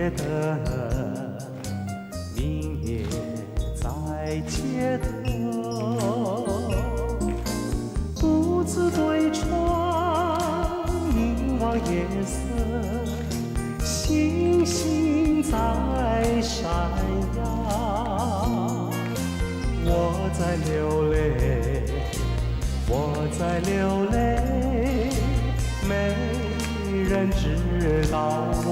街燈，明夜在街頭，獨自對窗凝望夜色，星星在閃耀。我在流淚，我在流淚，沒人知道我。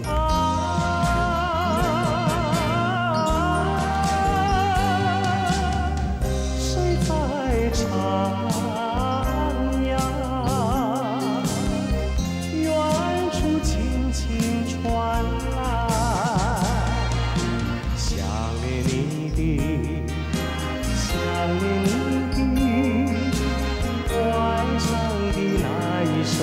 啊，誰在徜徉？遠處輕輕傳來，想念你的，想念你的，愛上的那一首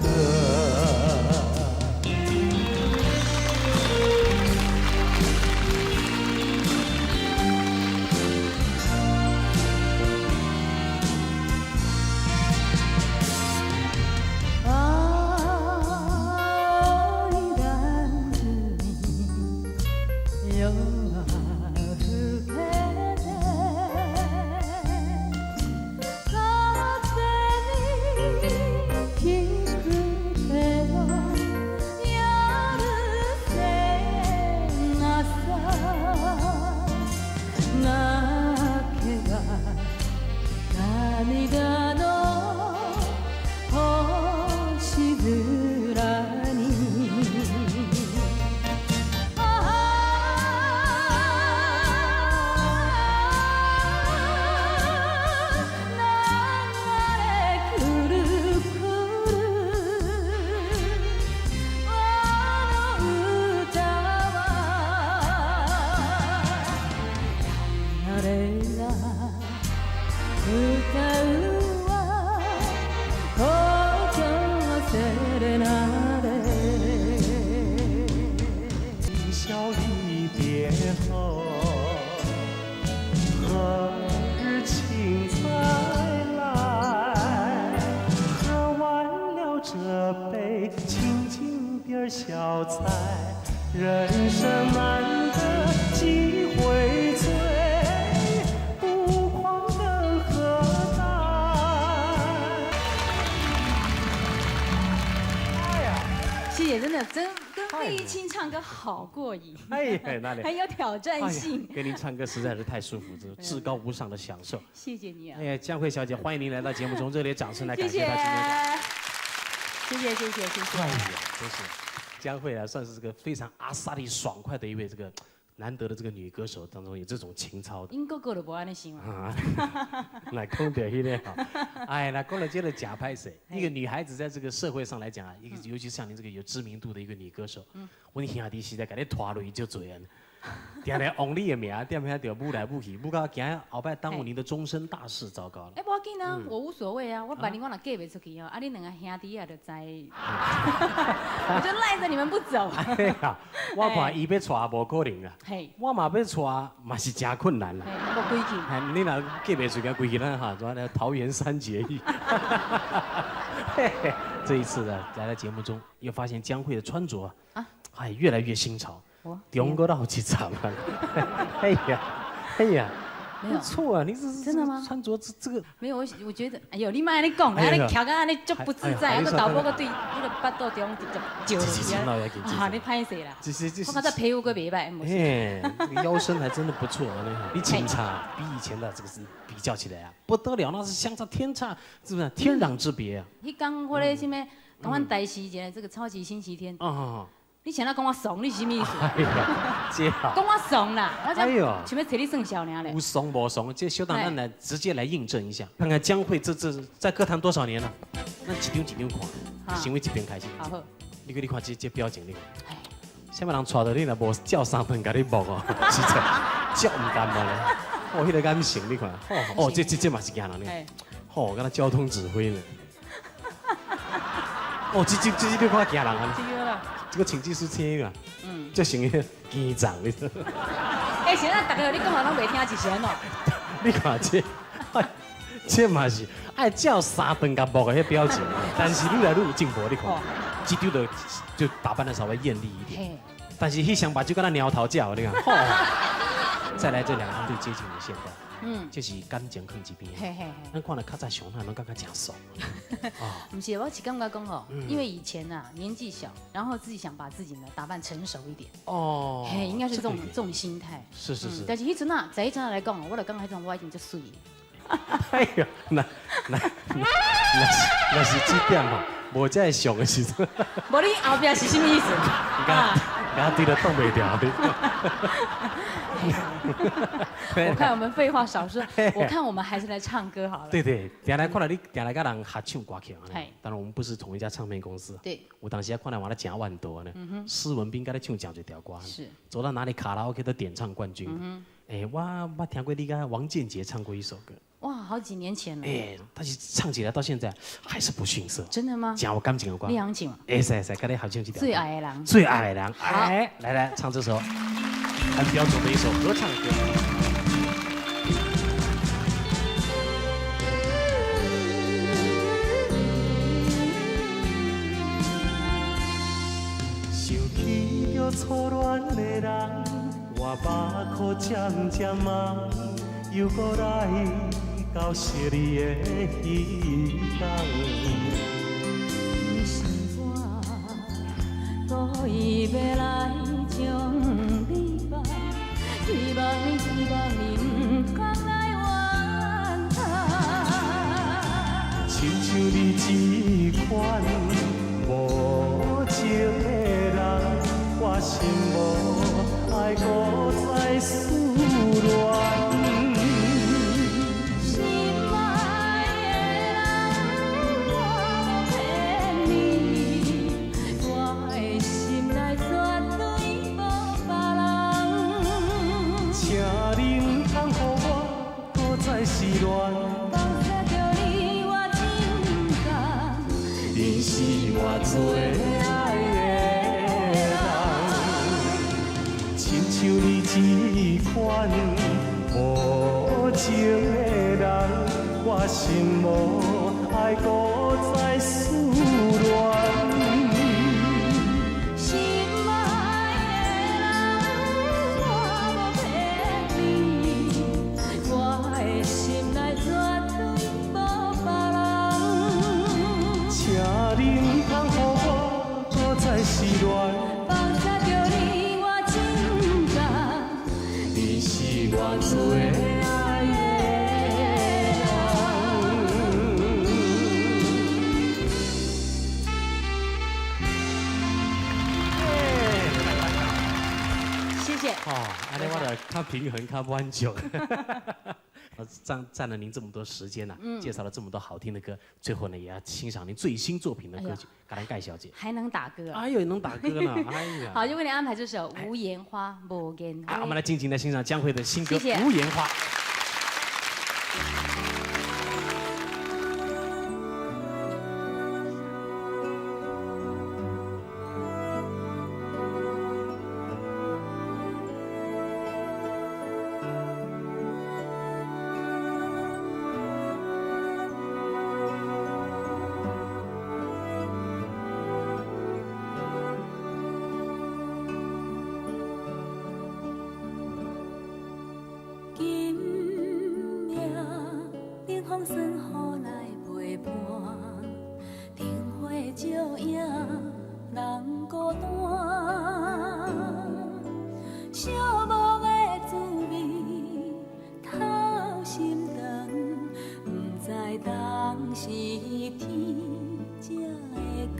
歌。青いランに夜が更けて風に聞くけどやるせなさ泣けば涙の星空にああ流れくるくるあの歌は誰が歌うわ故郷セレナーデ。今宵一別後，何日情再來？喝完了這杯，輕輕點兒小菜，人生難得幾回醉，不狂更何待？哎呀，謝謝，真的真跟費玉清唱歌好過癮，哎呀，哪裡很有挑戰性。跟您唱歌實在是太舒服，這至高無上的享受。謝謝你啊！哎呀，江蕙小姐，歡迎您來到節目中，熱烈掌聲來感謝謝她今天。謝謝謝謝謝謝。哎呀，真是江蕙啊，算是這個非常阿薩利爽快的一位這個難得的這個女歌手當中有這種情操的。𪜶個個都無按呢想啊。來講到彼個吼，哎，那講到這個假歹勢，一個女孩子在這個社會上來講啊，一個尤其像您這個有知名度的一個女歌手，阮兄弟實在共你拖累足濟啊，定定王你的名，踮遐著舞來舞去，舞到驚後擺耽誤您的終身大事，糟糕了。哎，無要緊啊，我無所謂啊，我萬一我若嫁袂出去哦，啊，恁兩個兄弟啊就知，我就賴着你們不走。哎呀，我看伊欲娶無可能啦，我嘛欲娶嘛是誠困難啦。無規矩。你若嫁袂出去，規矩咱哈，怎來桃園三結義。這一次呢，來到節目中，又發現江蕙的穿着啊，哎，越來越新潮。中國到幾場啊！哎呀，哎呀，不錯啊！你這是真的嗎？穿着這個沒有，我覺得，哎呦，你莫按呢講，按呢徛甲按呢足不自在，啊，閣導播閣對彼個腹肚中直接照落去，啊，你歹勢啦！我感覺皮膚閣袂歹。哎，這個腰身還真的不錯啊！你穿啥比以前的這個是比較起來啊，不得了，那是相差天差，是不是天壤之別啊？彼工我咧啥物，台灣台視一個這個超級星期天。你現在講我慫，你是啥物意思？哎呀，這講我慫啦，我這想欲揣你算笑爾咧。有慫無慫，這小等咱來直接來印證一下，看看江蕙這在歌壇多少年了？咱一張一張看，先為這邊開始。好。你看你看這表情，你看，啥物人帶著你若無照三頓共你摸哦，實在足毋甘願咧。哦，彼個眼神你看，哦，這嘛是驚人呢。吼，敢若交通指揮呢。哦，這你看驚人啊！這個請技師車嘛，就成個機長，你知？哎，現在大家你講話攏袂聽一聲哦。你看這，這嘛是愛照三頓佮目的彼表情，但是愈來愈有進步，你看，這張就打扮得稍微豔麗一點，但是彼雙目睭敢若貓頭鳥，你看。再來這兩張最接近的現代，就是感情囥一邊。咱看了較早相片，攏感覺真爽。毋是，我是感覺講哦，因為以前啊年紀小，然後自己想把自己呢打扮成熟一點。哦，嘿，應該是這種心態。是是是。但是彼陣啊，在彼陣來講，我就感覺彼陣我已經足媠。哎呀，那是這點吼，無這個俗的時陣。無你後壁是啥物意思？啊，敢對了擋袂牢。我看我們廢話少說，我看我們還是來唱歌好了。對對，定來看來你定來佮人合唱歌曲。當然我們不是同一家唱片公司。對。有當時啊，看來玩得誠萬多呢。施文彬佮你唱誠濟條歌。是。走到哪裡卡拉 OK 都點唱冠軍。哎，我聽過你佮王健傑唱過一首歌。哇，好幾年前了。哎，但是唱起來到現在還是不遜色。真的嗎？誠有感情的歌。你揚情。會使會使，佮你合唱這條。最愛的人。最愛的人。哎，來來，唱這首。很標準的一首合唱歌。想起著初戀的人，我目眶渐渐茫，又閣來到識你的彼天。你是我故意欲來將你放，希望你，希望你毋通來怨嘆。親像你這款無情的人，我心無愛閣再思戀。心愛的人，我無騙你，我的心內絕對無別人。請你毋通予我閣再失戀。放下著你，我真甘。你是我最愛的人，親像你這款無情的人，我心無愛閣再思戀。心愛的人，我無騙你，我的心內絕對無別人。請你毋通予我閣再失戀。放下著你，我真甘。你是我最愛的人。謝謝。哦，按呢我就較平衡、較滿足。佔了您這麼多時間吶，介紹了這麼多好聽的歌，最後呢，也要欣賞您最新作品的歌曲，給咱介紹一下。還能打歌？哎呦，能打歌呢！哎呀，好，就為你安排這首《無言花》，無言花。好，我們來盡情的欣賞江蕙的新歌《無言花》。風霜雨來陪伴，燈火照影人孤單。寂寞的滋味透心肠，不知当時天才會光。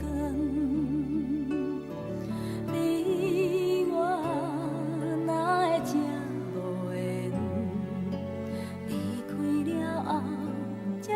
你我哪會這無緣？離開了後才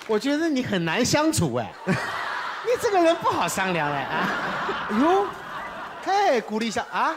我覺得你很難相處哎，你這個人不好商量哎啊！哎呦，嘿，鼓勵一下啊！